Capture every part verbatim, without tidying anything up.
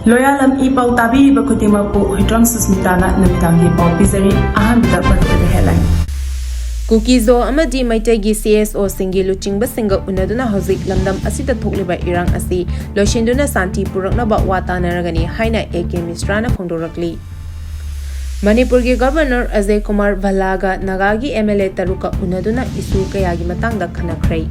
ꯂꯣꯌꯥꯂꯝ E ꯄꯥꯎ ꯇꯥꯕꯤꯔꯤꯕ ꯈꯨꯗꯤꯡꯃꯛꯄꯨ ꯍꯨꯏꯗ꯭ꯔꯣꯝ ꯁꯨꯁꯃꯤꯇꯥꯅ ꯅꯨꯃꯤꯗꯥꯡꯒꯤ ꯄꯥꯎ ꯄꯤꯖꯔꯤ꯫ ꯑꯍꯥꯟꯕꯗ ꯃꯔꯨꯑꯣꯏꯕ headline꯫ ꯀꯨꯀꯤꯖꯣ ꯑꯃꯗꯤ ꯃꯩꯇꯩꯒꯤ C S O ꯁꯤꯡꯒꯤ ꯂꯨꯆꯤꯡꯕꯁꯤꯡꯒ ꯎꯅꯗꯨꯅ ꯍꯧꯖꯤꯛ ꯂꯝꯗꯝ ꯑꯁꯤꯗ ꯊꯣꯛꯂꯤꯕ ꯏꯔꯥꯡ ꯑꯁꯤ ꯂꯣꯏꯁꯤꯟꯗꯨꯅ ꯁꯥꯟꯇꯤ ꯄꯨꯔꯛꯅꯕ ꯋꯥ ꯇꯥꯅꯔꯒꯅꯤ ꯍꯥꯏꯅ A K ꯃꯤꯁ꯭ꯔꯥꯅ ꯐꯣꯡꯗꯣꯔꯛꯂꯤ꯫ ꯃꯅꯤꯄꯨꯔꯒꯤ Governor ꯑꯖꯌ ꯀꯨꯃꯥꯔ ꯚꯜꯂꯥꯒ ꯅꯥꯒꯥꯒꯤ M L A ꯇꯔꯨꯛꯀ ꯎꯅꯗꯨꯅ issue ꯀꯌꯥꯒꯤ ꯃꯇꯥꯡꯗ ꯈꯟꯅꯈ꯭ꯔꯦ꯫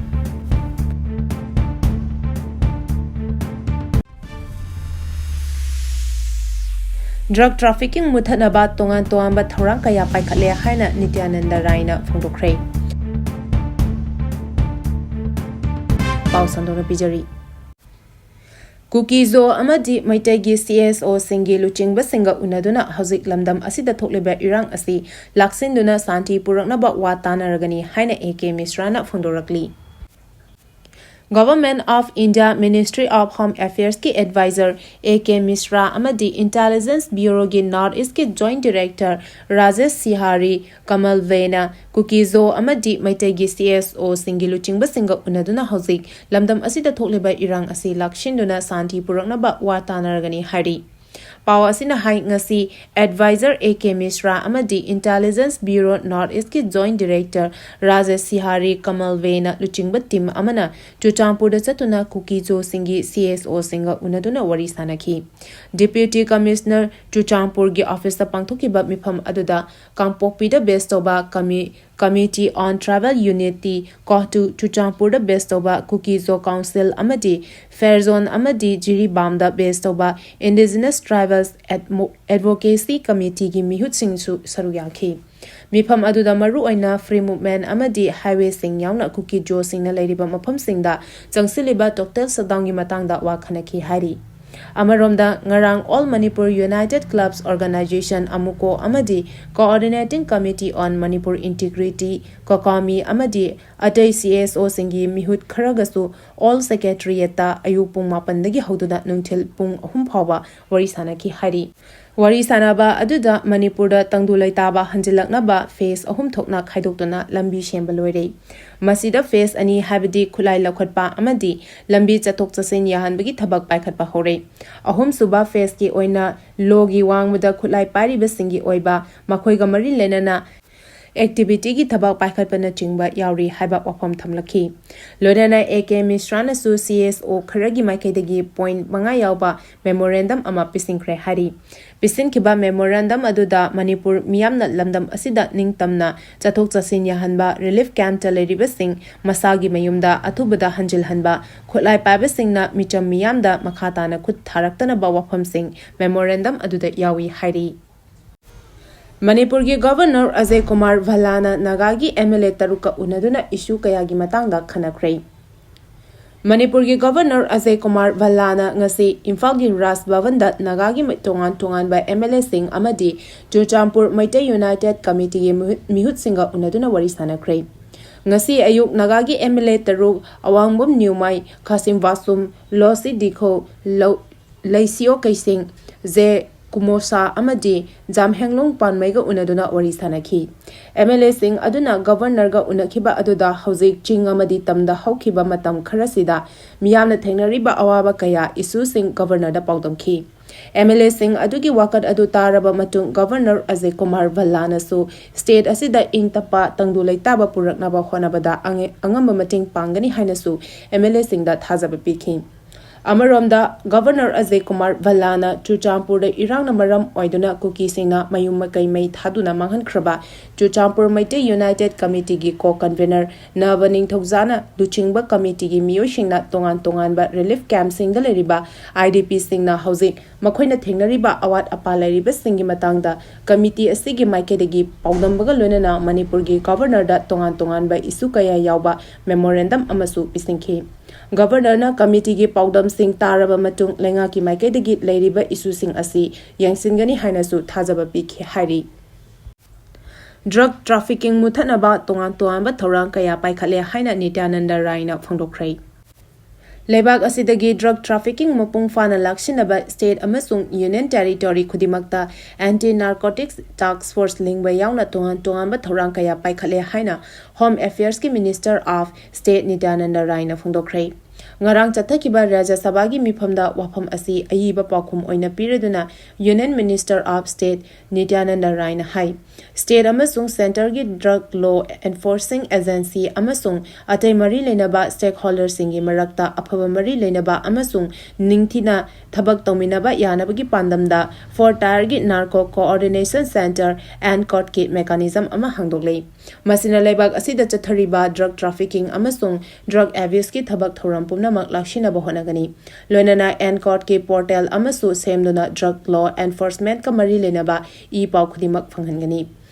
Drug trafficking ꯃꯨꯊꯠꯅꯕ ꯇꯣꯉꯥꯟ ꯇꯣꯉꯥꯟꯕ ꯊꯧꯔꯥꯡ ꯀꯌꯥ ꯄꯥꯏꯈꯠꯂꯦ ꯍꯥꯏꯅ ꯅꯤꯇ꯭ꯌꯥꯅꯟꯗ ꯔꯥꯏꯅ ꯐꯣꯡꯗꯣꯛꯈ꯭ꯔꯦ꯫ ꯄꯥꯎ ꯁꯟꯗꯣꯛꯅ ꯄꯤꯖꯔꯤ꯫ ꯀꯨꯀꯤꯖꯣ ꯑꯃꯗꯤ ꯃꯩꯇꯩꯒꯤ C S O ꯁꯤꯡꯒꯤ ꯂꯨꯆꯤꯡꯕꯁꯤꯡꯒ ꯎꯅꯗꯨꯅ ꯍꯧꯖꯤꯛ ꯂꯝꯗꯝ ꯑꯁꯤꯗ ꯊꯣꯛꯂꯤꯕ ꯏꯔꯥꯡ ꯑꯁꯤ ꯂꯥꯛꯁꯤꯟꯗꯨꯅ ꯁꯥꯟꯇꯤ ꯄꯨꯔꯛꯅꯕ ꯋꯥ ꯇꯥꯅꯔꯒꯅꯤ ꯍꯥꯏꯅ A K ꯃꯤꯁ꯭ꯔꯥꯅ ꯐꯣꯡꯗꯣꯔꯛꯂꯤ꯫ Government of India Ministry of Home Affairs ꯀꯤ advisor A K ꯃꯤꯁ꯭ꯔꯥ ꯑꯃꯗꯤ Intelligence Bureau ꯒꯤ North East ꯀꯤ Joint Director ꯔꯥꯖꯦꯁ ꯁꯤꯍꯥꯔꯤ ꯀꯃꯜ ꯚꯦꯅ ꯀꯨꯀꯤꯖꯣ ꯑꯃꯗꯤ ꯃꯩꯇꯩꯒꯤ C S O ꯁꯤꯡꯒꯤ ꯂꯨꯆꯤꯡꯕꯁꯤꯡꯒ ꯎꯅꯗꯨꯅ ꯍꯧꯖꯤꯛ ꯂꯝꯗꯝ ꯑꯁꯤꯗ ꯊꯣꯛꯂꯤꯕ ꯏꯔꯥꯡ ꯑꯁꯤ ꯂꯥꯛꯁꯤꯟꯗꯨꯅ ꯁꯥꯟꯇꯤ ꯄꯨꯔꯛꯅꯕ ꯋꯥ ꯇꯥꯅꯔꯒꯅꯤ ꯍꯥꯏꯔꯤ꯫ ꯄꯥꯎ ꯑꯁꯤꯅ ꯍꯥꯏ, ꯉꯁꯤ advisor A K ꯃꯤꯁ꯭ꯔꯥ ꯑꯃꯗꯤ Intelligence Bureau North East ꯀꯤ Joint Director ꯔꯥꯖꯦꯁ ꯁꯤꯍꯥꯔꯤ ꯀꯃꯜ ꯚꯦꯅ ꯂꯨꯆꯤꯡꯕ team ꯑꯃꯅ ꯆꯨꯔꯆꯥꯟꯄꯨꯔꯗ ꯆꯠꯇꯨꯅ ꯀꯨꯀꯤꯖꯣꯁꯤꯡꯒꯤ C S O ꯁꯤꯡꯒ ꯎꯅꯗꯨꯅ ꯋꯥꯔꯤ ꯁꯥꯅꯈꯤ꯫ Deputy Commissioner ꯆꯨꯔꯆꯥꯟꯄꯨꯔꯒꯤ office ꯇ ꯄꯥꯡꯊꯣꯛꯈꯤꯕ ꯃꯤꯐꯝ ꯑꯗꯨꯗ ꯀꯥꯡꯄꯣꯛꯄꯤꯗ base ꯇꯧꯕ ꯀꯃꯤ-, Committee on Tribal Unity, ꯀꯣꯍꯇꯨ ꯆꯨꯔꯆꯥꯟꯄꯨꯔꯗ base ꯇꯧꯕ ꯀꯨꯀꯤꯖꯣ Council ꯑꯃꯗꯤ ꯐꯦꯔꯖꯣꯟ ꯑꯃꯗꯤ ꯖꯤꯔꯤꯕꯥꯝꯗ base ꯇꯧꯕ Indigenous Tribals Admo-, Advocacy Committee ꯒꯤ ꯃꯤꯍꯨꯠꯁꯤꯡꯁꯨ ꯁꯔꯨꯛ ꯌꯥꯈꯤ꯫ ꯃꯤꯐꯝ ꯑꯗꯨꯗ ꯃꯔꯨꯑꯣꯏꯅ free movement ꯑꯃꯗꯤ highway ꯁꯤꯡ ꯌꯥꯎꯅ ꯀꯨꯀꯤꯖꯣꯁꯤꯡꯅ ꯂꯩꯔꯤꯕ ꯃꯐꯝꯁꯤꯡꯗ ꯆꯪꯁꯤꯜꯂꯤꯕ total shutdown ꯒꯤ ꯃꯇꯥꯡꯗ ꯋꯥ ꯈꯟꯅꯈꯤ ꯍꯥꯏꯔꯤ꯫ ꯑꯃꯔꯣꯝꯗ, ꯉꯔꯥꯡ All Manipur United Clubs Organisation, ꯑꯃꯨꯀꯣ, ꯑꯃꯗꯤ Coordinating Committee on Manipur Integrity, ꯀꯣꯀꯥꯃꯤ, ꯑꯃꯗꯤ ꯑꯇꯩ C S O ꯁꯤꯡꯒꯤ ꯃꯤꯍꯨꯠ ꯈꯔꯒꯁꯨ All Secretariat ꯇ ꯑꯌꯨꯛ ꯄꯨꯡ ꯃꯥꯄꯟꯗꯒꯤ ꯍꯧꯗꯨꯅ ꯅꯨꯡꯊꯤꯜ ꯄꯨꯡ ꯑꯍꯨꯝ ꯐꯥꯎꯕ ꯋꯥꯔꯤ ꯁꯥꯅꯈꯤ ꯍꯥꯏꯔꯤ꯫ ꯋꯥꯔꯤ ꯁꯥꯅꯕ ꯑꯗꯨꯗ ꯃꯅꯤꯄꯨꯔꯗ ꯇꯪꯗꯨ ꯂꯩꯇꯥꯕ ꯍꯟꯖꯤꯜꯂꯛꯅꯕ phase ꯑꯍꯨꯝ ꯊꯣꯛꯅ ꯈꯥꯏꯗꯣꯛꯇꯨꯅ ꯂꯝꯕꯤ ꯁꯦꯝꯕ ꯂꯣꯏꯔꯦ꯫ ꯃꯁꯤꯗ phase ꯑꯅꯤ, ꯍꯥꯏꯕꯗꯤ ꯈꯨꯠꯂꯥꯏ ꯂꯧꯈꯠꯄ ꯑꯃꯗꯤ ꯂꯝꯕꯤ ꯆꯠꯊꯣꯛ ꯆꯠꯁꯤꯟ ꯌꯥꯍꯟꯕꯒꯤ ꯊꯕꯛ ꯄꯥꯏꯈꯠꯄ ꯍꯧꯔꯦ꯫ ꯑꯍꯨꯝꯁꯨꯕ phaseꯀꯤ ꯑꯣꯏꯅ ꯂꯣꯒꯤ ꯋꯥꯡꯃꯗ ꯈꯨꯠꯂꯥꯏ ꯄꯥꯏꯔꯤꯕꯁꯤꯡꯒꯤ ꯑꯣꯏꯕ ꯃꯈꯣꯏꯒ ꯃꯔꯤ ꯂꯩꯅꯅ activityꯒꯤ ꯊꯕꯛ ꯄꯥꯏꯈꯠꯄꯅꯆꯤꯡꯕ ꯌꯥꯎꯔꯤ ꯍꯥꯏꯕ ꯋꯥꯐꯝ ꯊꯝꯂꯛꯈꯤ꯫ ꯂꯣꯏꯅꯅ A K ꯃꯤꯁ꯭ꯔꯥꯅꯁꯨ C S O ꯈꯔꯒꯤ ꯃꯥꯏꯀꯩꯗꯒꯤ point ꯃꯉꯥ ꯌꯥꯎꯕ memorandum ꯑꯃ ꯄꯤꯁꯤꯟꯈ꯭ꯔꯦ ꯍꯥꯏꯔꯤ꯫ ꯄꯤꯁꯤꯟꯈꯤꯕ memorandum ꯑꯗꯨꯗ ꯃꯅꯤꯄꯨꯔ ꯃꯤꯌꯥꯝꯅ ꯂꯝꯗꯝ ꯑꯁꯤꯗ ꯅꯤꯡꯇꯝꯅ ꯆꯠꯊꯣꯛ ꯆꯠꯁꯤꯟ ꯌꯥꯍꯟꯕ, relief campꯇ ꯂꯩꯔꯤꯕꯁꯤꯡ ꯃꯁꯥꯒꯤ ꯃꯌꯨꯝꯗ ꯑꯊꯨꯕꯗ ꯍꯟꯖꯤꯜꯍꯟꯕ, ꯈꯨꯠꯂꯥꯏ ꯄꯥꯏꯕꯁꯤꯡꯅ ꯃꯤꯆꯝ ꯃꯤꯌꯥꯝꯗ ꯃꯈꯥ ꯇꯥꯅ ꯈꯨꯠ ꯊꯥꯔꯛꯇꯅꯕ ꯋꯥꯐꯝꯁꯤꯡ memorandum ꯑꯗꯨꯗ ꯌꯥꯎꯏ ꯍꯥꯏꯔꯤ꯫ ꯃꯅꯤꯄꯨꯔꯒꯤ Governor Ajay Kumar ꯚꯜꯂꯥꯅ ꯅꯥꯒꯥꯒꯤ M L A ꯇꯔꯨꯛꯀ ꯎꯅꯗꯨꯅ issue ꯀꯌꯥꯒꯤ ꯃꯇꯥꯡꯗ ꯈꯟꯅꯈ꯭ꯔꯦ꯫ ꯃꯅꯤꯄꯨꯔꯒꯤ Governor ꯑꯖꯌ ꯀꯨꯃꯥꯔ ꯚꯜꯂꯥꯅ ꯉꯁꯤ ꯏꯝꯐꯥꯜꯒꯤ ꯔꯥꯖ ꯚꯕꯟꯗ ꯅꯥꯒꯥꯒꯤ ꯃ-, ꯇꯣꯉꯥꯟ ꯇꯣꯉꯥꯟꯕ M L Aꯁꯤꯡ ꯑꯃꯗꯤ ꯆꯨꯔꯆꯥꯟꯄꯨꯔ ꯃꯩꯇꯩ United Committeeꯒꯤ ꯃꯤꯍꯨꯠ-, ꯃꯤꯍꯨꯠꯁꯤꯡꯒ ꯎꯅꯗꯨꯅ ꯋꯥꯔꯤ ꯁꯥꯟꯅꯈ꯭ꯔꯦ꯫ ꯉꯁꯤ ꯑꯌꯨꯛ ꯅꯥꯒꯥꯒꯤ M L A ꯇꯔꯨꯛ, ꯑꯋꯥꯡꯕꯝ ꯅ꯭ꯌꯨꯃꯥꯏ, ꯈꯥꯁꯤꯝ ꯕꯥꯁꯨꯝ, ꯂꯣꯁꯤ ꯗꯤꯈꯣ, ꯂꯧ-, ꯂꯩꯁꯤꯌꯣ ꯀꯩꯁꯤꯡ, ꯖꯦ ꯀꯨꯃꯣꯁꯥ ꯑꯃꯗꯤ ꯖꯥꯝꯍꯦꯡꯂꯨꯡ ꯄꯥꯟꯃꯩꯒ ꯎꯅꯗꯨꯅ ꯋꯥꯔꯤ ꯁꯥꯟꯅꯈꯤ꯫ M L Aꯁꯤꯡ ꯑꯗꯨꯅ Governorꯒ ꯎꯅꯈꯤꯕ ꯑꯗꯨꯗ ꯍꯧꯖꯤꯛ ꯆꯤꯡ ꯑꯃꯗꯤ ꯇꯝꯗ ꯍꯧꯈꯤꯕ ꯃꯇꯝ ꯈꯔꯁꯤꯗ ꯃꯤꯌꯥꯝꯅ ꯊꯦꯡꯅꯔꯤꯕ ꯑꯋꯥꯕ ꯀꯌꯥ, issueꯁꯤꯡ Governorꯗ ꯄꯥꯎꯗꯝꯈꯤ꯫ M L Aꯁꯤꯡ ꯑꯗꯨꯒꯤ ꯋꯥꯀꯠ ꯑꯗꯨ ꯇꯥꯔꯕ ꯃꯇꯨꯡ Governor ꯑꯖꯌ ꯀꯨꯃꯥꯔ ꯚꯜꯂꯥꯅꯁꯨ state ꯑꯁꯤꯗ ꯏꯪ ꯇꯞꯄ ꯇꯪꯗꯨ ꯂꯩꯇꯥꯕ ꯄꯨꯔꯛꯅꯕ ꯍꯣꯠꯅꯕꯗ ꯑꯉ-, ꯑꯉꯝꯕ ꯃꯇꯦꯡ ꯄꯥꯡꯒꯅꯤ ꯍꯥꯏꯅꯁꯨ M L Aꯁꯤꯡꯗ ꯊꯥꯖꯕ ꯄꯤꯈꯤ꯫ ꯑꯃꯔꯣꯝꯗ, Governor ꯑꯖꯌ ꯀꯨꯃꯥꯔ ꯚꯜꯂꯥꯅ ꯆꯨꯔꯆꯥꯟꯄꯨꯔꯗ ꯏꯔꯥꯡꯅ ꯃꯔꯝ ꯑꯣꯏꯗꯨꯅ ꯀꯨꯀꯤꯁꯤꯡꯅ ꯃꯌꯨꯝ ꯃꯀꯩ ꯃꯩ ꯊꯥꯗꯨꯅ ꯃꯥꯡꯍꯟꯈ꯭ꯔꯕ ꯆꯨꯔꯆꯥꯟꯄꯨꯔ ꯃꯩꯇꯩ United Committeeꯒꯤ co-convenor ꯅꯕ ꯅꯤꯡꯊꯧꯖꯥꯅ ꯂꯨꯆꯤꯡꯕ committeeꯒꯤ ꯃꯤꯑꯣꯏꯁꯤꯡꯅ ꯇꯣꯉꯥꯟ ꯇꯣꯉꯥꯟꯕ relief campꯁꯤꯡꯗ ꯂꯩꯔꯤꯕ IDPꯁꯤꯡꯅ ꯍꯧꯖꯤꯛ ꯃꯈꯣꯏꯅ ꯊꯦꯡꯅꯔꯤꯕ ꯑꯋꯥꯠ ꯑꯄꯥ ꯂꯩꯔꯤꯕꯁꯤꯡꯒꯤ ꯃꯇꯥꯡꯗ committee ꯑꯁꯤꯒꯤ ꯃꯥꯏꯀꯩꯗꯒꯤ ꯄꯥꯎꯗꯝꯕꯒ ꯂꯣꯏꯅꯅ ꯃꯅꯤꯄꯨꯔꯒꯤ Governorꯗ ꯇꯣꯉꯥꯟ ꯇꯣꯉꯥꯟꯕ issue ꯀꯌꯥ ꯌꯥꯎꯕ memorandum ꯑꯃꯁꯨ ꯄꯤꯁꯤꯟꯈꯤ꯫ Governorꯅ committeeꯒꯤ ꯄꯥꯎꯗꯝꯁꯤꯡ ꯇꯥꯔꯕ ꯃꯇꯨꯡ ꯂꯩꯉꯥꯛꯀꯤ ꯃꯥꯏꯀꯩꯗꯒꯤ ꯂꯩꯔꯤꯕ issueꯁꯤꯡ ꯑꯁꯤ ꯌꯦꯡꯁꯤꯟꯒꯅꯤ ꯍꯥꯏꯅꯁꯨ ꯊꯥꯖꯕ ꯄꯤꯈꯤ ꯍꯥꯏꯔꯤ꯫ Drug trafficking ꯃꯨꯊꯠꯅꯕ ꯇꯣꯉꯥꯟ ꯇꯣꯉꯥꯟꯕ ꯊꯧꯔꯥꯡ ꯀꯌꯥ ꯄꯥꯏꯈꯠꯂꯦ ꯍꯥꯏꯅ ꯅꯤꯇ꯭ꯌꯥꯅꯟꯗ ꯔꯥꯏꯅ ꯐꯣꯡꯗꯣꯛꯈ꯭ꯔꯦ꯫ ꯂꯩꯕꯥꯛ ꯑꯁꯤꯗꯒꯤ drug trafficking ꯃꯄꯨꯡ ꯐꯥꯅ ꯂꯥꯛꯁꯤꯟꯅꯕ state ꯑꯃꯁꯨꯡ union territory ꯈꯨꯗꯤꯡꯃꯛꯇ anti narcotics task force ꯂꯤꯡꯕ ꯌꯥꯎꯅ ꯇꯣꯉꯥꯟ ꯇꯣꯉꯥꯟꯕ ꯊꯧꯔꯥꯡ ꯀꯌꯥ ꯄꯥꯏꯈꯠꯂꯦ ꯍꯥꯏꯅ Home Affairsꯀꯤ Minister of State ꯅꯤꯇ꯭ꯌꯥꯅꯟꯗ ꯔꯥꯏꯅ ꯐꯣꯡꯗꯣꯛꯈ꯭ꯔꯦ꯫ ꯉꯔꯥꯡ ꯆꯠꯊꯈꯤꯕ ꯔꯥꯖ꯭ꯌ ꯁꯚꯥꯒꯤ ꯃꯤꯐꯝꯗ ꯋꯥꯐꯝ ꯑꯁꯤ ꯑꯏꯕ ꯄꯥꯎꯈꯨꯝ ꯑꯣꯏꯅ ꯄꯤꯔꯗꯨꯅ Union Minister of State ꯅꯤꯇ꯭ꯌꯥꯅꯟꯗ ꯔꯥꯏꯅ high, state ꯑꯃꯁꯨꯡ centreꯒꯤ drug law enforcing agency ꯑꯃꯁꯨꯡ ꯑꯇꯩ ꯃꯔꯤ ꯂꯩꯅꯕ stakeholderꯁꯤꯡꯒꯤ ꯃꯔꯛꯇ ꯑꯐꯕ ꯃꯔꯤ ꯂꯩꯅꯕ ꯑꯃꯁꯨꯡ ꯅꯤꯡꯊꯤꯅ ꯊꯕꯛ ꯇꯧꯃꯤꯟꯅꯕ ꯌꯥꯅꯕꯒꯤ ꯄꯥꯟꯗꯝꯗ four tierꯒꯤ narco coordination centre ANCOTꯀꯤ mechanism ꯑꯃ ꯍꯥꯡꯗꯣꯛꯂꯦ꯫ ꯃꯁꯤꯅ ꯂꯩꯕꯥꯛ ꯑꯁꯤꯗ ꯆꯠꯊꯔꯤꯕ drug trafficking ꯑꯃꯁꯨꯡ drug abuseꯀꯤ ꯊꯕꯛ ꯊꯧꯔꯝ ꯄꯨꯝꯅꯃꯛ ꯂꯥꯛꯁꯤꯟꯅꯕ ꯍꯣꯠꯅꯒꯅꯤ꯫ ꯂꯣꯏꯅꯅ ANCOTꯀꯤ portal ꯑꯃꯁꯨ ꯁꯦꯝꯗꯨꯅ drug law enforcementꯀ ꯃꯔꯤ ꯂꯩꯅꯕ ꯏ ꯄꯥꯎ ꯈꯨꯗꯤꯡꯃꯛ ꯐꯪꯍꯟꯒꯅꯤ꯫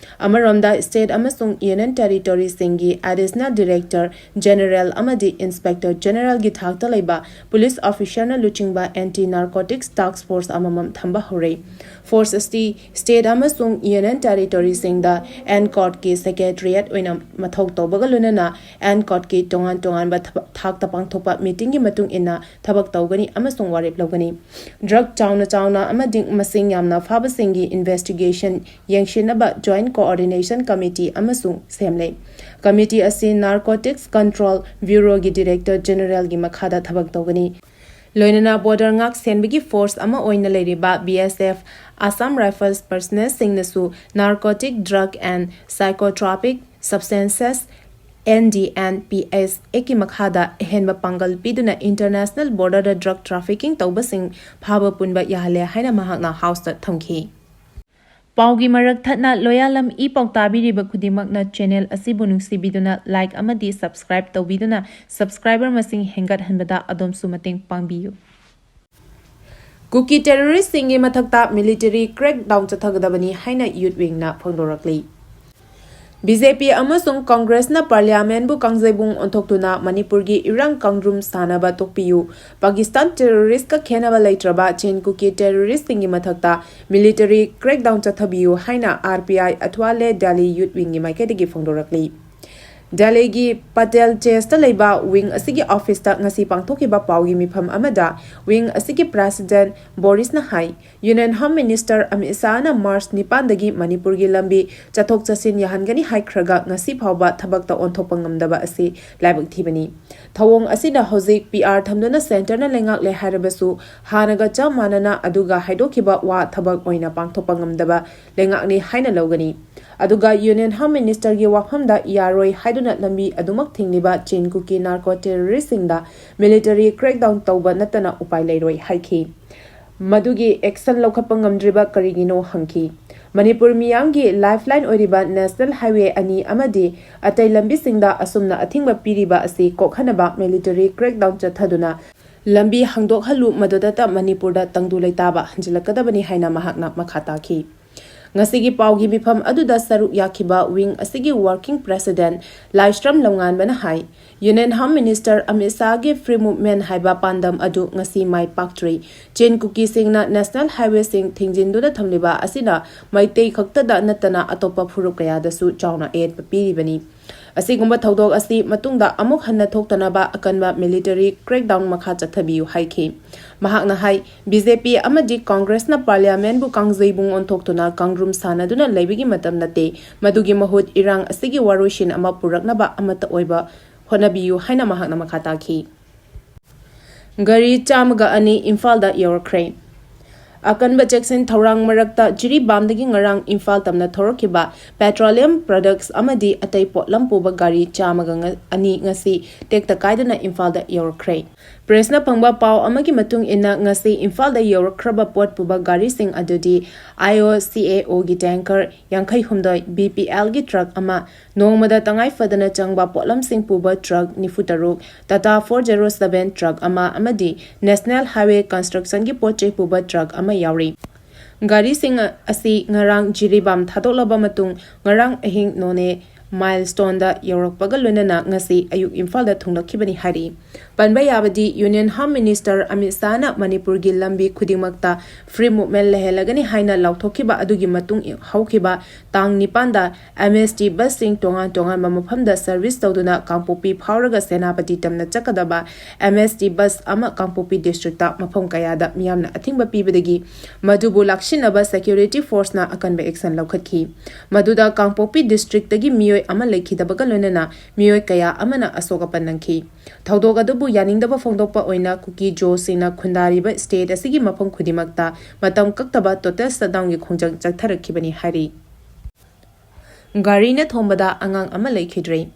ꯑꯃꯔꯣꯝꯗ, state ꯑꯃꯁꯨꯡ union territoryꯁꯤꯡꯒꯤ Additional Director General ꯑꯃꯗꯤ Inspector Generalꯒꯤ ꯊꯥꯛꯇ ꯂꯩꯕ police officerꯅ ꯂꯨꯆꯤꯡꯕ anti narcotics task force ꯑꯃꯃꯝ ꯊꯝꯕ ꯍꯧꯔꯦ꯫ Force ꯑꯁꯤ state ꯑꯃꯁꯨꯡ union territoryꯁꯤꯡꯗ ANCOTꯀꯤ secretariat ꯑꯣꯏꯅ ꯃꯊꯧ ꯇꯧꯕꯒ ꯂꯣꯏꯅꯅ ANCOTꯀꯤ ꯇꯣꯉꯥꯟ ꯇꯣꯉꯥꯟꯕ ꯊꯕꯛ ꯊꯥꯛꯇ ꯄꯥꯡꯊꯣꯛꯄ meetingꯒꯤ ꯃꯇꯨꯡ ꯏꯟꯅ ꯊꯕꯛ ꯇꯧꯒꯅꯤ ꯑꯃꯁꯨꯡ ꯋꯥꯔꯦꯞ ꯂꯧꯒꯅꯤ꯫ Drug ꯆꯥꯎꯅ ꯆꯥꯎꯅ ꯑꯃꯗꯤ ꯃꯁꯤꯡ ꯌꯥꯝꯅ ꯐꯥꯕꯁꯤꯡꯒꯤ investigation ꯌꯦꯡꯁꯤꯟꯅꯕ Joint Coordination Committee ꯑꯃꯁꯨ ꯁꯦꯝꯂꯦ꯫ Committee ꯑꯁꯤ Narcotics Control Bureauꯒꯤ Director Generalꯒꯤ ꯃꯈꯥꯗ ꯊꯕꯛ ꯇꯧꯒꯅꯤ꯫ ꯂꯣꯏꯅꯅ border ꯉꯥꯛ ꯁꯦꯟꯕꯒꯤ force ꯑꯃ ꯑꯣꯏꯅ ꯂꯩꯔꯤꯕ BSF, Assam Rifles personnelꯁꯤꯡꯅꯁꯨ narcotic drug and psychotropic substances NDNPS Actꯀꯤ ꯃꯈꯥꯗ ꯑꯍꯦꯟꯕ ꯄꯥꯡꯒꯜ ꯄꯤꯗꯨꯅ international borderꯗ drug trafficking ꯇꯧꯕꯁꯤꯡ ꯐꯥꯕ ꯄꯨꯟꯕ ꯌꯥꯍꯜꯂꯦ ꯍꯥꯏꯅ ꯃꯍꯥꯛꯅ Houseꯇ ꯊꯝꯈꯤ꯫ ꯄꯥꯎꯒꯤ ꯃꯔꯛ ꯊꯠꯅ ꯂꯣꯌꯥꯂꯝ ꯏ ꯄꯥꯎ ꯇꯥꯕꯤꯔꯤꯕ ꯈꯨꯗꯤꯡꯃꯛꯅ channel ꯑꯁꯤꯕꯨ ꯅꯨꯡꯁꯤꯕꯤꯗꯨꯅ like ꯑꯃꯗꯤ subscribe ꯇꯧꯕꯤꯗꯨꯅ subscriber ꯃꯁꯤꯡ ꯍꯦꯟꯒꯠꯍꯟꯕꯗ ꯑꯗꯣꯝꯁꯨ ꯃꯇꯦꯡ ꯄꯥꯡꯕꯤꯌꯨ꯫ ꯀꯨꯀꯤ terroristꯁꯤꯡꯒꯤ ꯃꯊꯛꯇ military crackdown ꯆꯠꯊꯒꯗꯕꯅꯤ ꯍꯥꯏꯅ youth wingꯅ ꯐꯣꯡꯗꯣꯔꯛꯂꯤ꯫ BJP ꯑꯃꯁꯨꯡ Congressꯅ parliamentꯕꯨ ꯀꯥꯡꯖꯩꯕꯨꯡ ꯑꯣꯟꯊꯣꯛꯇꯨꯅ ꯃꯅꯤꯄꯨꯔꯒꯤ ꯏꯔꯥꯡ ꯀꯥꯡꯗ꯭ꯔꯨꯝ ꯁꯥꯟꯅꯕ ꯇꯣꯛꯄꯤꯌꯨ, ꯄꯥꯀꯤꯁꯇꯥꯟ terroristꯀ ꯈꯦꯟꯅꯕ ꯂꯩꯇ꯭ꯔꯕ ꯆꯤꯟ ꯀꯨꯀꯤ terroristꯁꯤꯡꯒꯤ ꯃꯊꯛꯇ military crackdown ꯆꯠꯊꯕꯤꯌꯨ ꯍꯥꯏꯅ RPI ꯑꯊ꯭ꯋꯥꯂꯦ ꯗꯦꯜꯂꯤ youth wingꯒꯤ ꯃꯥꯏꯀꯩꯗꯒꯤ ꯐꯣꯡꯗꯣꯔꯛꯂꯤ꯫ ꯗꯦꯜꯂꯤꯒꯤ ꯄꯇꯦꯜ ꯆꯦꯁꯇ ꯂꯩꯕ ꯋꯤꯡ ꯑꯁꯤꯒꯤ ꯑꯣꯐꯤꯁꯇ ꯉꯁꯤ ꯄꯥꯡꯊꯣꯛꯈꯤꯕ ꯄꯥꯎꯒꯤ ꯃꯤꯐꯝ ꯑꯃꯗ ꯋꯤꯡ ꯑꯁꯤꯒꯤ ꯄ꯭ꯔꯦꯁꯤꯗꯦꯟꯠ ꯕꯣꯔꯤꯁꯅ ꯍꯥꯏ, ꯌꯨꯅꯤꯌꯟ ꯍꯣꯝ ꯃꯤꯅꯤꯁꯇꯔ ꯑꯃꯤꯠ ꯁꯥꯍꯅ ꯃꯥꯔꯆ ꯅꯤꯄꯥꯟꯗꯒꯤ ꯃꯅꯤꯄꯨꯔꯒꯤ ꯂꯝꯕꯤ ꯆꯠꯊꯣꯛ ꯆꯠꯁꯤꯟ ꯌꯥꯍꯟꯒꯅꯤ ꯍꯥꯏꯈ꯭ꯔꯒ ꯉꯁꯤ ꯐꯥꯎꯕ ꯊꯕꯛꯇ ꯑꯣꯟꯊꯣꯛꯄ ꯉꯝꯗꯕ ꯑꯁꯤ ꯂꯥꯏꯕꯛ ꯊꯤꯕꯅꯤ꯫ ꯊꯧꯑꯣꯡ ꯑꯁꯤꯅ ꯍꯧꯖꯤꯛ ꯄꯤ ꯑꯥꯔ ꯊꯝꯗꯨꯅ ꯁꯦꯟꯇꯔꯅ ꯂꯩꯉꯥꯛꯂꯦ ꯍꯥꯏꯔꯕꯁꯨ ꯍꯥꯟꯅꯒ ꯆꯞ ꯃꯥꯟꯅꯅ ꯑꯗꯨꯒ ꯍꯥꯏꯗꯣꯛꯈꯤꯕ ꯋꯥ ꯊꯕꯛ ꯑꯣꯏꯅ ꯄꯥꯡꯊꯣꯛꯄ ꯉꯝꯗꯕ ꯂꯩꯉꯥꯛꯅꯤ ꯍꯥꯏꯅ ꯂꯧꯒꯅꯤ꯫ ꯑꯗꯨꯒ ꯌꯨꯅꯤꯌꯟ ꯍꯣꯝ ꯃꯤꯅꯤꯁꯇꯔꯒꯤ ꯋꯥꯐꯝꯗ ꯌꯥꯔꯣꯏ ꯍꯥꯏꯗꯨꯅ ꯂꯝꯕꯤ ꯑꯗꯨꯃꯛ ꯊꯤꯡꯂꯤꯕ ꯆꯤꯟ ꯀꯨꯀꯤ ꯅꯥꯔꯀꯣ ꯇꯦꯔꯣꯔꯤꯁ꯭ꯠꯁꯤꯡꯗ ꯃꯤꯂꯤꯇꯔꯤ ꯀ꯭ꯔꯦꯛꯗꯥꯎꯟ ꯇꯧꯕ ꯅꯠꯇꯅ ꯎꯄꯥꯏ ꯂꯩꯔꯣꯏ ꯍꯥꯏꯈꯤ꯫ ꯃꯗꯨꯒꯤ ꯑꯦꯛꯁꯟ ꯂꯧꯈꯠꯄ ꯉꯝꯗ꯭ꯔꯤꯕ ꯀꯔꯤꯒꯤꯅꯣ ꯍꯪꯈꯤ꯫ ꯃꯅꯤꯄꯨꯔ ꯃꯤꯌꯥꯝꯒꯤ ꯂꯥꯏꯐꯂꯥꯏꯟ ꯑꯣꯏꯔꯤꯕ ꯅꯦꯁꯅꯦꯜ ꯍꯥꯏꯋꯦ ꯑꯅꯤ ꯑꯃꯗꯤ ꯑꯇꯩ ꯂꯝꯕꯤꯁꯤꯡꯗ ꯑꯁꯨꯝꯅ ꯑꯊꯤꯡꯕ ꯄꯤꯔꯤꯕ ꯑꯁꯤ ꯀꯣꯛꯍꯟꯅꯕ ꯃꯤꯂꯤꯇꯔꯤ ꯀ꯭ꯔꯦꯛꯗꯥꯎꯟ ꯆꯠꯊꯗꯨꯅ ꯂꯝꯕꯤ ꯍꯥꯡꯗꯣꯛꯍꯜꯂꯨ, ꯃꯗꯨꯗꯇ ꯃꯅꯤꯄꯨꯔꯗ ꯇꯪꯗꯨ ꯂꯩꯇꯥꯕ ꯍꯟꯖꯤꯜꯂꯛꯀꯗꯕꯅꯤ ꯍꯥꯏꯅ ꯃꯍꯥꯛꯅ ꯃꯈꯥ ꯇꯥꯈꯤ꯫ ꯉꯁꯤꯒꯤ ꯄꯥꯎꯒꯤ ꯃꯤꯐꯝ ꯑꯗꯨꯗ ꯁꯔꯨꯛ ꯌꯥꯈꯤꯕ ꯋꯤꯡ ꯑꯁꯤꯒꯤ ꯋꯥꯔꯀꯤꯡ ꯄ꯭ꯔꯦꯁꯤꯗꯦꯟꯠ ꯂꯥꯏꯁ꯭ꯔꯝ ꯂꯝꯉꯥꯟꯕꯅ ꯍꯥꯏ, ꯌꯨꯅꯤꯌꯟ ꯍꯣꯝ ꯃꯤꯅꯤꯁꯇꯔ ꯑꯃꯤꯠ ꯁꯥꯍꯒꯤ ꯐ꯭ꯔꯤ ꯃꯨꯚꯃꯦꯟꯠ ꯍꯥꯏꯕ ꯄꯥꯟꯗꯝ ꯑꯗꯨ ꯉꯁꯤ ꯃꯥꯏ ꯄꯥꯛꯇ꯭ꯔꯤ꯫ ꯆꯤꯟ ꯀꯨꯀꯤꯁꯤꯡꯅ ꯅꯦꯁꯅꯦꯜ ꯍꯥꯏꯋꯦꯁꯤꯡ ꯊꯤꯡꯖꯤꯟꯗꯨꯅ ꯊꯝꯂꯤꯕ ꯑꯁꯤꯅ ꯃꯩꯇꯩ ꯈꯛꯇꯗ ꯅꯠꯇꯅ ꯑꯇꯣꯞꯄ ꯐꯨꯔꯨꯞ ꯀꯌꯥꯗꯁꯨ ꯆꯥꯎꯅ ꯑꯌꯦꯠꯄ ꯄꯤꯔꯤꯕꯅꯤ꯫ ꯑꯁꯤꯒꯨꯝꯕ ꯊꯧꯗꯣꯛ ꯑꯁꯤ ꯃꯇꯨꯡꯗ ꯑꯃꯨꯛ ꯍꯟꯅ ꯊꯣꯛꯇꯅꯕ ꯑꯀꯟꯕ ꯃꯤꯂꯤꯇꯔꯤ ꯀ꯭ꯔꯦꯛꯗꯥꯎꯟ ꯃꯈꯥ ꯆꯠꯊꯕꯤꯌꯨ ꯍꯥꯏꯈꯤ꯫ ꯃꯍꯥꯛꯅ ꯍꯥꯏ, ꯕꯤ ꯖꯦ ꯄꯤ ꯑꯃꯗꯤ ꯀꯪꯒ꯭ꯔꯦꯁꯅ ꯄꯥꯔꯂꯤꯌꯥꯃꯦꯟꯠꯕꯨ ꯀꯥꯡꯖꯩꯕꯨꯡ ꯑꯣꯟꯊꯣꯛꯇꯨꯅ ꯀꯥꯡꯗ꯭ꯔꯨꯝ ꯁꯥꯟꯅꯗꯨꯅ ꯂꯩꯕꯒꯤ ꯃꯇꯝ ꯅꯠꯇꯦ꯫ ꯃꯗꯨꯒꯤ ꯃꯍꯨꯠ ꯏꯔꯥꯡ ꯑꯁꯤꯒꯤ ꯋꯥꯔꯣꯏꯁꯤꯟ ꯑꯃ ꯄꯨꯔꯛꯅꯕ ꯑꯃꯠꯇ ꯑꯣꯏꯕ ꯍꯣꯠꯅꯕꯤꯌꯨ ꯍꯥꯏꯅ ꯃꯍꯥꯛꯅ ꯃꯈꯥ ꯇꯥꯈꯤ꯫ ꯒꯥꯔꯤ ꯆꯥꯝꯃꯒ ꯑꯅꯤ ꯏꯝꯐꯥꯜꯗ ꯌꯧꯔꯛꯈ꯭ꯔꯦ꯫ ꯑꯀꯟꯕ ꯆꯦꯛꯁꯤꯟ ꯊꯧꯔꯥꯡ ꯃꯔꯛꯇ ꯖꯤꯔꯤꯕꯥꯝꯗꯒꯤ ꯉꯔꯥꯡ ꯏꯝꯐꯥꯜ ꯇꯝꯅ ꯊꯧꯔꯛꯈꯤꯕ ꯄꯦꯇ꯭ꯔꯣꯂꯤꯌꯝ ꯄ꯭ꯔꯗꯛꯁ ꯑꯃꯗꯤ ꯑꯇꯩ ꯄꯣꯠꯂꯝ ꯄꯨꯕ ꯒꯥꯔꯤ ꯆꯥꯝꯃꯒ ꯑꯅꯤ ꯉꯁꯤ ꯇꯦꯛꯇ ꯀꯥꯏꯗꯅ ꯏꯝꯐꯥꯜꯗ ꯌꯧꯔꯛꯈ꯭ꯔꯦ꯫ ꯄ꯭ꯔꯦꯁꯅ ꯐꯪꯕ ꯄꯥꯎ ꯑꯃꯒꯤ ꯃꯇꯨꯡ ꯏꯟꯅ, ꯉꯁꯤ ꯏꯝꯐꯥꯜꯗ ꯌꯧꯔꯛꯈ꯭ꯔꯕ ꯄꯣꯠ ꯄꯨꯕ ꯒꯥꯔꯤꯁꯤꯡ ꯑꯗꯨꯗꯤ ꯑꯥꯏ ꯑꯣ ꯁꯤ ꯑꯦ ꯑꯣꯒꯤ ꯇꯦꯡꯀꯔ ꯌꯥꯡꯈꯩ ꯍꯨꯝꯗꯣꯏ, ꯕꯤ ꯄꯤ ꯑꯦꯜꯒꯤ ꯇ꯭ꯔꯛ ꯑꯃ, ꯅꯣꯡꯃꯗ ꯇꯉꯥꯏ ꯐꯗꯅ ꯆꯪꯕ ꯄꯣꯠꯂꯝꯁꯤꯡ ꯄꯨꯕ ꯇ꯭ꯔꯛ ꯅꯤꯐꯨ ꯇꯔꯨꯛ, Tata four zero seven truck ꯑꯃ ꯑꯃꯗꯤ ꯅꯦꯁꯅꯦꯜ ꯍꯥꯏꯋꯦ ꯀꯟꯁꯇ꯭ꯔꯛꯁꯟꯒꯤ ꯄꯣꯠ ꯆꯩ ꯄꯨꯕ ꯇ꯭ꯔꯛ ꯑꯃ ꯌꯥꯎꯔꯤ꯫ ꯒꯥꯔꯤꯁꯤꯡ ꯑꯁꯤ ꯉꯔꯥꯡ ꯖꯤꯔꯤꯕꯥꯝ ꯊꯥꯗꯣꯛꯂꯕ ꯃꯇꯨꯡ ꯉꯔꯥꯡ ꯑꯍꯤꯡ ꯅꯣꯅꯦ ꯃꯥꯏꯜꯁ꯭ꯇꯣꯟꯗ ꯌꯧꯔꯛꯄꯒ ꯂꯣꯏꯅꯅ ꯉꯁꯤ ꯑꯌꯨꯛ ꯏꯝꯐꯥꯜꯗ ꯊꯨꯡꯂꯛꯈꯤꯕꯅꯤ ꯍꯥꯏꯔꯤ꯫ ꯄꯟꯕ ꯌꯥꯕꯗꯤ, ꯌꯨꯅꯤꯌꯟ ꯍꯣꯝ ꯃꯤꯅꯤꯁꯇꯔ ꯑꯃꯤꯠ ꯁꯥꯍꯅ ꯃꯅꯤꯄꯨꯔꯒꯤ ꯂꯝꯕꯤ ꯈꯨꯗꯤꯡꯃꯛꯇ ꯐ꯭ꯔꯤ ꯃꯨꯚꯃꯦꯟ ꯂꯩꯍꯜꯂꯒꯅꯤ ꯍꯥꯏꯅ ꯂꯥꯎꯊꯣꯛꯈꯤꯕ ꯑꯗꯨꯒꯤ ꯃꯇꯨꯡ ꯍꯧꯈꯤꯕ ꯇꯥꯡ ꯅꯤꯄꯥꯟꯗ ꯑꯦꯝ ꯑꯦꯁ ꯇꯤ ꯕꯁꯁꯤꯡ ꯇꯣꯉꯥꯟ ꯇꯣꯉꯥꯟꯕ ꯃꯐꯝꯗ ꯁꯔꯚꯤꯁ ꯇꯧꯗꯨꯅ ꯀꯥꯡꯄꯣꯛꯄꯤ ꯐꯥꯎꯔꯒ ꯁꯦꯅꯥꯄꯇꯤ ꯇꯝꯅ ꯆꯠꯀꯗꯕ ꯑꯦꯝ ꯑꯦꯁ ꯇꯤ ꯕꯁ ꯑꯃ ꯀꯥꯡꯄꯣꯛꯄꯤ ꯗꯤꯁꯇ꯭ꯔꯤꯛꯇ ꯃꯐꯝ ꯀꯌꯥꯗ ꯃꯤꯌꯥꯝꯅ ꯑꯊꯤꯡꯕ ꯄꯤꯕꯗꯒꯤ ꯃꯗꯨꯕꯨ ꯂꯥꯛꯁꯤꯟꯅꯕ ꯁꯦꯀ꯭ꯌꯨꯔꯤꯇꯤ ꯐꯣꯔꯁꯅ ꯑꯀꯟꯕ ꯑꯦꯛꯁꯟ ꯂꯧꯈꯠꯈꯤ꯫ ꯃꯗꯨꯗ ꯀꯥꯡꯄꯣꯛꯄꯤ ꯗꯤꯁꯇ꯭ꯔꯤꯛꯇꯒꯤ ꯃꯤꯑꯣꯏ ꯑꯃ ꯂꯩꯈꯤꯗꯕꯒ ꯂꯣꯏꯅꯅ ꯃꯤꯑꯣꯏ ꯀꯌꯥ ꯑꯃꯅ ꯑꯁꯣꯛ ꯑꯄꯟ ꯅꯪꯈꯤ꯫ ꯊꯧꯗꯣꯛ ꯑꯗꯨꯕꯨ ꯌꯥꯅꯤꯡꯗꯕ ꯐꯣꯡꯗꯣꯛꯄ ꯑꯣꯏꯅ ꯀꯨꯀꯤ ꯖꯣꯁꯤꯡꯅ ꯈꯨꯟꯗꯥꯔꯤꯕ ꯁ꯭ꯇꯦꯠ ꯑꯁꯤꯒꯤ ꯃꯐꯝ ꯈꯨꯗꯤꯡꯃꯛꯇ ꯃꯇꯝ ꯀꯛꯇꯕ ꯇꯣꯇꯦꯜ ꯁꯠꯗꯥꯎꯟꯒꯤ ꯈꯣꯡꯖꯪ ꯆꯠꯊꯔꯛꯈꯤꯕꯅꯤ ꯍꯥꯏꯔꯤ꯫ ꯒꯥꯔꯤꯅ ꯊꯣꯝꯕꯗ ꯑꯉꯥꯡ ꯑꯃ ꯂꯩꯈꯤꯗ꯭ꯔꯦ꯫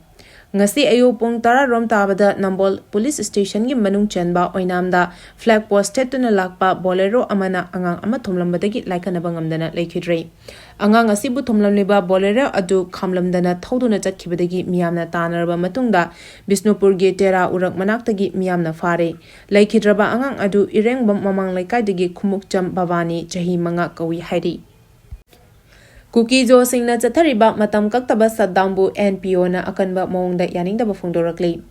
ꯉꯁꯤ ꯑꯌꯨꯛ ꯄꯨꯡ ꯇꯔꯥ ꯔꯣꯝ ꯇꯥꯕꯗ ꯅꯝꯕꯣꯜ ꯄꯨꯂꯤꯁ ꯁ꯭ꯇꯦꯁꯟꯒꯤ ꯃꯅꯨꯡ ꯆꯟꯕ ꯑꯣꯏꯅꯥꯝꯗ ꯐ꯭ꯂꯦꯒ ꯄꯣꯁ ꯊꯦꯠꯇꯨꯅ ꯂꯥꯛꯄ ꯕꯣꯂꯦꯔꯣ ꯑꯃꯅ ꯑꯉꯥꯡ ꯑꯃ ꯊꯣꯝꯂꯝꯕꯗꯒꯤ ꯂꯥꯏꯀꯠꯅꯕ ꯉꯝꯗꯅ ꯂꯩꯈꯤꯗ꯭ꯔꯦ꯫ ꯑꯉꯥꯡ ꯑꯁꯤꯕꯨ ꯊꯣꯝꯂꯝꯂꯤꯕ ꯕꯣꯂꯦꯔꯣ ꯑꯗꯨ ꯈꯥꯝꯂꯝꯗꯅ ꯊꯧꯗꯨꯅ ꯆꯠꯈꯤꯕꯗꯒꯤ ꯃꯤꯌꯥꯝꯅ ꯇꯥꯟꯅꯔꯕ ꯃꯇꯨꯡꯗ ꯕꯤꯁꯅꯨꯄꯨꯔꯒꯤ ꯇꯦꯔꯥ ꯎꯔꯛ ꯃꯅꯥꯛꯇꯒꯤ ꯃꯤꯌꯥꯝꯅ ꯐꯥꯔꯦ꯫ ꯂꯩꯈꯤꯗ꯭ꯔꯕ ꯑꯉꯥꯡ ꯑꯗꯨ ꯏꯔꯦꯡꯕꯝ ꯃꯃꯥꯡ ꯂꯩꯀꯥꯏꯗꯒꯤ ꯈꯨꯃꯨꯛꯆꯝ ꯚꯕꯥꯅꯤ, ꯆꯍꯤ ꯃꯉꯥ ꯀꯧꯏ ꯍꯥꯏꯔꯤ꯫ ꯀꯨꯀꯤ ꯖꯣꯁꯤꯡꯅ ꯆꯠꯊꯔꯤꯕ ꯃꯇꯝ ꯀꯛꯇꯕ ꯁꯠꯗꯥꯎꯟꯕꯨ ꯑꯦꯟ ꯄꯤ ꯑꯣꯅ ꯑꯀꯟꯕ ꯃꯑꯣꯡꯗ ꯌꯥꯅꯤꯡꯗꯕ ꯐꯣꯡꯗꯣꯔꯛꯂꯤ꯫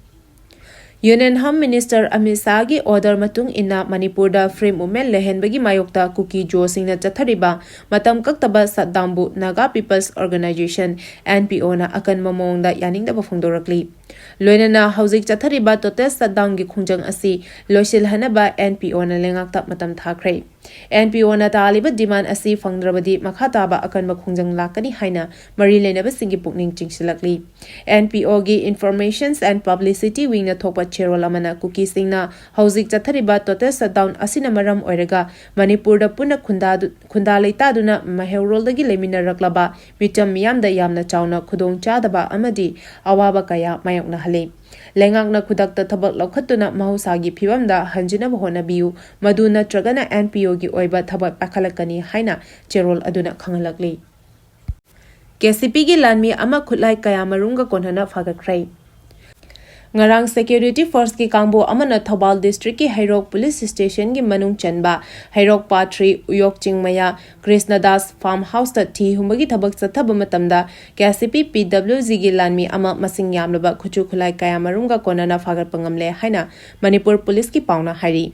ꯌꯨꯅꯤꯌꯟ ꯍꯣꯝ ꯃꯤꯅꯤꯁꯇꯔ ꯑꯃꯤꯠ ꯁꯥꯍꯒꯤ ꯑꯣꯔꯗꯔ ꯃꯇꯨꯡ ꯏꯟꯅ ꯃꯅꯤꯄꯨꯔꯗ ꯐ꯭ꯔꯤ ꯃꯨꯚꯃꯦꯟ ꯂꯩꯍꯟꯕꯒꯤ ꯃꯥꯌꯣꯛꯇ ꯀꯨꯀꯤ ꯖꯣꯁꯤꯡꯅ ꯆꯠꯊꯔꯤꯕ ꯃꯇꯝ ꯀꯛꯇꯕ ꯁꯠꯗꯥꯎꯟꯕꯨ Naga peoples organisation, N P ꯑꯣꯅ ꯑꯀꯟꯕ ꯃꯑꯣꯡꯗ ꯌꯥꯅꯤꯡꯗꯕ ꯐꯣꯡꯗꯣꯔꯛꯂꯤ꯫ ꯂꯣꯏꯅꯅ ꯍꯧꯖꯤꯛ ꯆꯠꯊꯔꯤꯕ ꯇꯣꯇꯦꯜ ꯁꯠꯗꯥꯎꯟꯒꯤ ꯈꯣꯡꯖꯪ ꯑꯁꯤ ꯂꯣꯏꯁꯤꯜꯍꯟꯅꯕ ꯑꯦꯟ ꯄꯤ ꯑꯣꯅ ꯂꯩꯉꯥꯛꯇ ꯃꯇꯝ ꯊꯥꯈ꯭ꯔꯦ꯫ ꯑꯦꯟ ꯄꯤ ꯑꯣꯅ ꯇꯥꯜꯂꯤꯕ ꯗꯤꯃꯥꯟ ꯑꯁꯤ ꯐꯪꯗ꯭ꯔꯕꯗꯤ ꯃꯈꯥ ꯇꯥꯕ ꯑꯀꯟꯕ ꯈꯣꯡꯖꯪ ꯂꯥꯛꯀꯅꯤ ꯍꯥꯏꯅ ꯃꯔꯤ ꯂꯩꯅꯕꯁꯤꯡꯒꯤ ꯄꯨꯛꯅꯤꯡ ꯆꯤꯡꯁꯤꯜꯂꯛꯂꯤ꯫ ꯑꯦꯟ ꯄꯤ ꯑꯣꯒꯤ Informations and Publicity Wingꯅ ꯊꯣꯛꯄ ꯆꯦꯔꯣꯜ ꯑꯃꯅ ꯀꯨꯀꯤꯁꯤꯡꯅ ꯍꯧꯖꯤꯛ ꯆꯠꯊꯔꯤꯕ ꯇꯣꯇꯦꯜ ꯁꯠꯗꯥꯎꯟ ꯑꯁꯤꯅ ꯃꯔꯝ ꯑꯣꯏꯔꯒ ꯃꯅꯤꯄꯨꯔꯗ ꯄꯨꯟꯅ ꯈꯨꯟꯗꯥꯗꯨ-, ꯈꯨꯟꯗꯥ ꯂꯩꯇꯥꯗꯨꯅ ꯃꯩꯍꯧꯔꯣꯜꯗꯒꯤ ꯂꯩꯃꯤꯟꯅꯔꯛꯂꯕ ꯃꯤꯆꯝ ꯃꯤꯌꯥꯝꯗ ꯌꯥꯝꯅ ꯆꯥꯎꯅ ꯈꯨꯗꯣꯡꯆꯥꯗꯕ ꯑꯃꯗꯤ ꯑꯋꯥꯕ ꯀꯌꯥ ꯃꯥꯌꯣꯛꯅꯍꯜꯂꯤ꯫ ꯂꯩꯉꯥꯛꯅ ꯈꯨꯗꯛꯇ ꯊꯕꯛ ꯂꯧꯈꯠꯇꯨꯅ ꯃꯍꯧꯁꯥꯒꯤ ꯐꯤꯕꯝꯗ ꯍꯟꯖꯤꯟꯅꯕ ꯍꯣꯠꯅꯕꯤꯌꯨ, ꯃꯗꯨ ꯅꯠꯇ꯭ꯔꯒꯅ ꯑꯦꯟ ꯄꯤ ꯑꯣꯒꯤ ꯑꯣꯏꯕ ꯊꯕꯛ ꯄꯥꯏꯈꯠꯂꯛꯀꯅꯤ ꯍꯥꯏꯅ ꯆꯦꯔꯣꯜ ꯑꯗꯨꯅ ꯈꯪꯍꯜꯂꯛꯂꯤ꯫ ꯀꯦ ꯁꯤ ꯄꯤꯒꯤ ꯂꯥꯟꯃꯤ ꯑꯃ ꯈꯨꯠꯂꯥꯏ ꯀꯌꯥꯃꯔꯨꯝꯒ ꯀꯣꯟꯅꯅ ꯐꯥꯒꯠꯈ꯭ꯔꯦ꯫ ꯉꯔꯥꯡ security forceꯀꯤ ꯀꯥꯡꯕꯨ ꯑꯃꯅ ꯊꯧꯕꯥꯜ districtꯀꯤ ꯍꯩꯔꯣꯛ police stationꯒꯤ ꯃꯅꯨꯡ ꯆꯟꯕ ꯍꯩꯔꯣꯛ ꯄꯥꯠ three ꯎꯌꯣꯛ ꯆꯤꯡꯃꯌꯥ ꯀ꯭ꯔꯤꯁꯅꯗꯥꯁ farm houseꯇ ꯊꯤ ꯍꯨꯝꯕꯒꯤ ꯊꯕꯛ ꯆꯠꯊꯕ ꯃꯇꯝꯗ KCP PWGꯒꯤ ꯂꯥꯟꯃꯤ ꯑꯃ ꯃꯁꯤꯡ ꯌꯥꯝꯂꯕ ꯈꯨꯠꯁꯨ ꯈꯨꯠꯂꯥꯏ ꯀꯌꯥꯃꯔꯨꯝꯒ ꯀꯣꯟꯅꯅ ꯐꯥꯒꯠꯄ ꯉꯝꯂꯦ ꯍꯥꯏꯅ ꯃꯅꯤꯄꯨꯔ policeꯀꯤ ꯄꯥꯎꯅ ꯍꯥꯏꯔꯤ꯫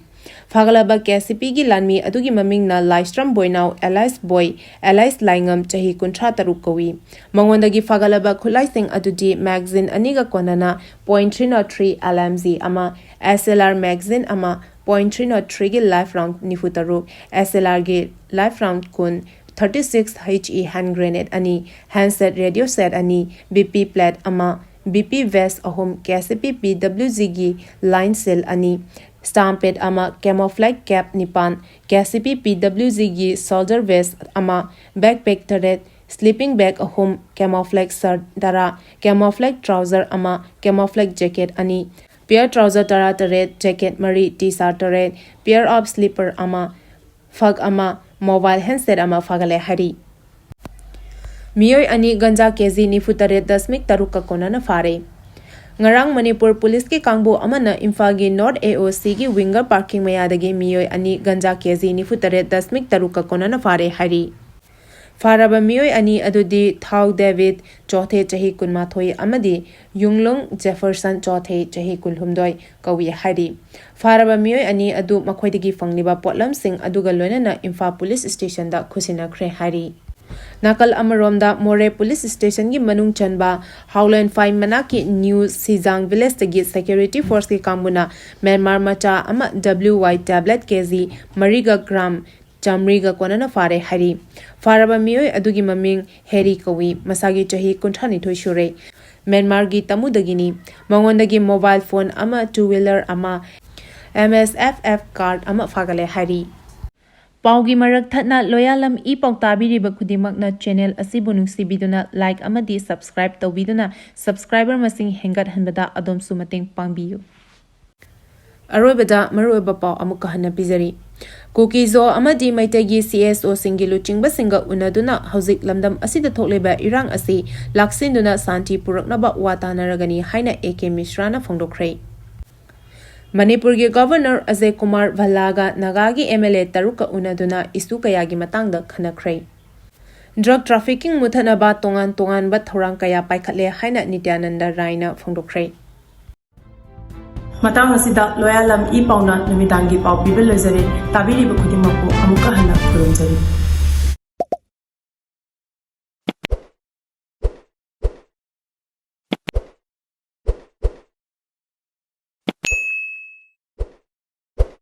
ꯐꯥꯒꯠꯂꯕ KCPꯒꯤ ꯂꯥꯟꯃꯤ ꯑꯗꯨꯒꯤ ꯃꯃꯤꯡꯅ ꯂꯥꯏꯁ꯭ꯔꯝ ꯕꯣꯏꯅꯥꯎ alias ꯕꯣꯏ alias ꯂꯥꯏꯉꯝ, ꯆꯍꯤ ꯀꯨꯟꯊ꯭ꯔꯥ ꯇꯔꯨꯛ ꯀꯧꯏ꯫ ꯃꯉꯣꯟꯗꯒꯤ ꯐꯥꯒꯠꯂꯕ ꯈꯨꯠꯂꯥꯏꯁꯤꯡ ꯑꯗꯨꯗꯤ magazine ꯑꯅꯤꯒ ꯀꯣꯟꯅꯅ point three not three LMG ꯑꯃ, SLR magazine ꯑꯃ, point three not threeꯒꯤ live round ꯅꯤꯐꯨ ꯇꯔꯨꯛ, SLRꯒꯤ live round ꯀꯨꯟ, thirty six HE hand grenade ꯑꯅꯤ, handset radio set ꯑꯅꯤ, BP plate ꯑꯃ, BP vest ꯑꯍꯨꯝ, KCP PWGꯒꯤ line seal ꯑꯅꯤ, stamp pad ꯑꯃ, camouflage cap ꯅꯤꯄꯥꯟ, KCP PWGꯒꯤ soldier vest ꯑꯃ, backpack ꯇꯔꯦꯠ, sleeping bag ꯑꯍꯨꯝ, camouflage shirt ꯇꯔꯥ, camouflage trouser ꯑꯃ, camouflage jacket ꯑꯅꯤ, pair trouser ꯇꯔꯥ ꯇꯔꯦꯠ, jacket ꯃꯔꯤ, T-shirt ꯇꯔꯦꯠ, pair of slipper ꯑꯃ, ꯐꯛ ꯑꯃ, mobile handset ꯑꯃ ꯐꯥꯒꯠꯂꯦ ꯍꯥꯏꯔꯤ꯫ ꯃꯤꯑꯣꯏ ꯑꯅꯤ ꯒꯟꯖꯥ KG ꯅꯤꯐꯨ ꯇꯔꯦꯠ ꯗꯁꯃꯤꯛ ꯇꯔꯨꯛꯀ ꯀꯣꯟꯅꯅ ꯐꯥꯔꯦ꯫ ꯉꯔꯥꯡ ꯃꯅꯤꯄꯨꯔ policeꯀꯤ ꯀꯥꯡꯕꯨ ꯑꯃꯅ ꯏꯝꯐꯥꯜꯒꯤ North AOCꯒꯤ winger parking ꯃꯌꯥꯗꯒꯤ ꯃꯤꯑꯣꯏ ꯑꯅꯤ ꯒꯟꯖꯥ KG ꯅꯤꯐꯨ ꯇꯔꯦꯠ ꯗꯁꯃꯤꯛ ꯇꯔꯨꯛꯀ ꯀꯣꯟꯅꯅ ꯐꯥꯔꯦ ꯍꯥꯏꯔꯤ꯫ ꯐꯥꯔꯕ ꯃꯤꯑꯣꯏ ꯑꯅꯤ ꯑꯗꯨꯗꯤ ꯊꯥꯎ ꯗꯦꯕꯤꯠ ꯆꯣꯊꯦ, ꯆꯍꯤ ꯀꯨꯟꯃꯥꯊꯣꯏ, ꯑꯃꯗꯤ ꯌꯨꯡꯂꯨꯡ ꯖꯦꯐꯔꯁꯟ ꯆꯣꯊꯦ, ꯆꯍꯤ ꯀꯨꯟꯍꯨꯝꯗꯣꯏ, ꯀꯧꯏ ꯍꯥꯏꯔꯤ꯫ ꯐꯥꯔꯕ ꯃꯤꯑꯣꯏ ꯑꯅꯤ ꯑꯗꯨ ꯃꯈꯣꯏꯗꯒꯤ ꯐꯪꯂꯤꯕ ꯄꯣꯠꯂꯝꯁꯤꯡ ꯑꯗꯨꯒ ꯂꯣꯏꯅꯅ ꯏꯝꯐꯥꯜ police stationꯗ ꯈꯨꯠꯁꯤꯟꯅꯈ꯭ꯔꯦ ꯍꯥꯏꯔꯤ꯫ ꯅꯥꯀꯜ ꯑꯃꯔꯣꯝꯗ, ꯃꯣꯔꯦ police stationꯒꯤ ꯃꯅꯨꯡ ꯆꯟꯕ ꯍꯥꯎꯂꯦꯟꯐꯥꯏ ꯃꯅꯥꯛꯀꯤ New Sijang villageꯇꯒꯤ security forceꯀꯤ ꯀꯥꯡꯕꯨꯅ ꯃ꯭ꯌꯥꯟꯃꯥꯔ ꯃꯆꯥ ꯑꯃ WY tablet KG ꯃꯔꯤꯒ gram ꯆꯥꯃꯔꯤꯒ ꯀꯣꯟꯅꯅ ꯐꯥꯔꯦ ꯍꯥꯏꯔꯤ꯫ ꯐꯥꯔꯕ ꯃꯤꯑꯣꯏ ꯑꯗꯨꯒꯤ ꯃꯃꯤꯡ ꯍꯦꯔꯤ ꯀꯧꯏ, ꯃꯁꯥꯒꯤ ꯆꯍꯤ ꯀꯨꯟꯊ꯭ꯔꯥꯅꯤꯊꯣꯏ ꯁꯨꯔꯦ, ꯃ꯭ꯌꯥꯟꯃꯥꯔꯒꯤ ꯇꯃꯨꯗꯒꯤꯅꯤ꯫ ꯃꯉꯣꯟꯗꯒꯤ mobile phone ꯑꯃ, two wheeler ꯑꯃ, MSFF card ꯑꯃ ꯐꯥꯒꯠꯂꯦ ꯍꯥꯏꯔꯤ꯫ ꯄꯥꯎꯒꯤ ꯃꯔꯛ ꯊꯠꯅ ꯂꯣꯌꯥꯂꯝ ꯏ ꯄꯥꯎ ꯇꯥꯕꯤꯔꯤꯕ ꯈꯨꯗꯤꯡꯃꯛꯅ channel ꯑꯁꯤꯕꯨ ꯅꯨꯡꯁꯤꯕꯤꯗꯨꯅ like ꯑꯃꯗꯤ subscribe ꯇꯧꯕꯤꯗꯨꯅ subscriber ꯃꯁꯤꯡ ꯍꯦꯟꯒꯠꯍꯟꯕꯗ ꯑꯗꯣꯝꯁꯨ ꯃꯇꯦꯡ ꯄꯥꯡꯕꯤꯌꯨ꯫ ꯑꯔꯣꯏꯕꯗ ꯃꯔꯨꯑꯣꯏꯕ ꯄꯥꯎ ꯑꯃꯨꯛꯀ ꯍꯟꯅ ꯄꯤꯖꯔꯤ꯫ ꯀꯨꯀꯤ-ꯖꯣ ꯑꯃꯗꯤ ꯃꯩꯇꯩꯒꯤ ꯁꯤ ꯑꯦꯁ ꯑꯣꯁꯤꯡꯒꯤ ꯂꯨꯆꯤꯡꯕꯁꯤꯡꯒ ꯎꯅꯗꯨꯅ ꯍꯧꯖꯤꯛ ꯂꯝꯗꯝ ꯑꯁꯤꯗ ꯊꯣꯛꯂꯤꯕ ꯏꯔꯥꯡ ꯑꯁꯤ ꯂꯥꯛꯁꯤꯟꯗꯨꯅ ꯁꯥꯟꯇꯤ ꯄꯨꯔꯛꯅꯕ ꯋꯥ ꯇꯥꯅꯔꯒꯅꯤ ꯍꯥꯏꯅ ꯑꯦ ꯀꯦ ꯃꯤꯁ꯭ꯔꯥꯅ ꯐꯣꯡꯗꯣꯛꯈ꯭ꯔꯦ꯫ ꯃꯅꯤꯄꯨꯔꯒꯤ ꯒꯚꯔꯅꯔ ꯑꯖꯌ ꯀꯨꯃꯥꯔ ꯚꯜꯂꯥꯒ ꯅꯥꯒꯥꯒꯤ ꯑꯦꯝ ꯑꯦꯜ ꯑꯦ ꯇꯔꯨꯛꯀ ꯎꯅꯗꯨꯅ ꯏꯁꯨ ꯀꯌꯥꯒꯤ ꯃꯇꯥꯡꯗ ꯈꯟꯅꯈ꯭ꯔꯦ꯫ ꯗ꯭ꯔꯒ ꯇ꯭ꯔꯥꯐꯤꯀꯤꯡ ꯃꯨꯊꯠꯅꯕ ꯇꯣꯉꯥꯟ ꯇꯣꯉꯥꯟꯕ ꯊꯧꯔꯥꯡ ꯀꯌꯥ ꯄꯥꯏꯈꯠꯂꯦ ꯍꯥꯏꯅ ꯅꯤꯇ꯭ꯌꯥꯅꯟꯗ ꯔꯥꯏꯅ ꯐꯣꯡꯗꯣꯛꯈ꯭ꯔꯦ꯫ ꯃꯇꯥꯡ ꯑꯁꯤꯗ ꯂꯣꯌꯥꯂꯝ ꯏ ꯄꯥꯎꯅ ꯅꯨꯃꯤꯗꯥꯡꯒꯤ ꯄꯥꯎ ꯄꯤꯕ ꯂꯣꯏꯖꯔꯦ꯫ ꯇꯥꯕꯤꯔꯤꯕ ꯈꯨꯗꯤꯡꯃꯛꯄꯨ ꯑꯃꯨꯛꯀ ꯍꯟꯅ ꯈꯨꯔꯨꯝꯖꯔꯤ꯫